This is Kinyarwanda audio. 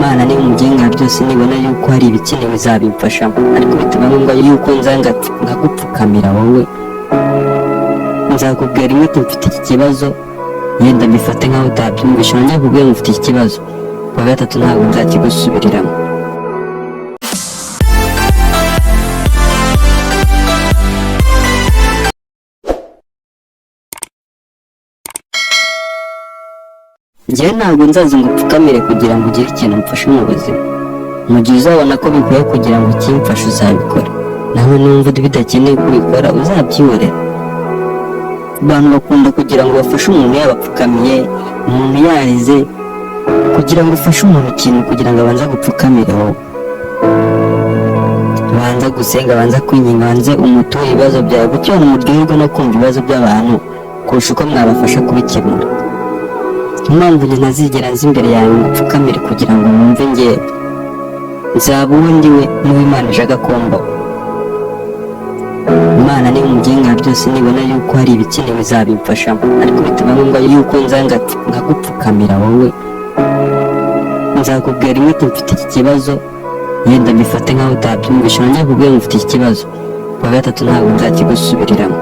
Imana niyo umugenga byose, nibona yuko hari ibikenewe izabimfashamo, ariko bitaba ngombwa yuko nza nkagupfukamira wowe. Nzakubwira rimwe ati mfite iki kibazo, yenda mbifate nkaho utabyumvishe, nongeye kubwira ngo mfite iki kibazo, kuwa gatatu ntabwo nzakigusubiriramo. Njyewe ntabwo nzaza ngo upfukamire kugira ngo ugire ikintu umfashe mu buzima. Mu gihe uzabona ko bikwiye kugira ngo ukimfashe, uzabikora. Nawe numva bidakeneye kubikora, uzabyihorera. Abantu bakunda kugira ngo bafashe umuntu yabapfukamiye, umuntu yarize. Kugira ngo ufashe umuntu ikintu, kugira ngo abanze agupfukamire wowe, abanza gusenga, abanza kwinginga, abanze umuture ibibazo byawe. Kuki abantu muryoherwa no kumva ibibazo by'abantu kurusha uko mwabafasha kubikemura? Impamvu njye ntazigera nza imbere yawe ngo upfukamire kugira ngo wumve, njye nzaba uwo ndi we n'uwo Imana ishaka ko mbaho. Imana niyo umugenga byose, nibona yuko hari ibikenewe izabimfashamo, ariko bitaba ngombwa yuko nza nkagupfukamira wowe. Nzakubwira rimwe ati mfite iki kibazo, yenda mbifate nkaho utabyumvishe, nongeye kubwira ngo mfite iki kibazo, kuwa gatatu ntabwo nzakigusubiriramo.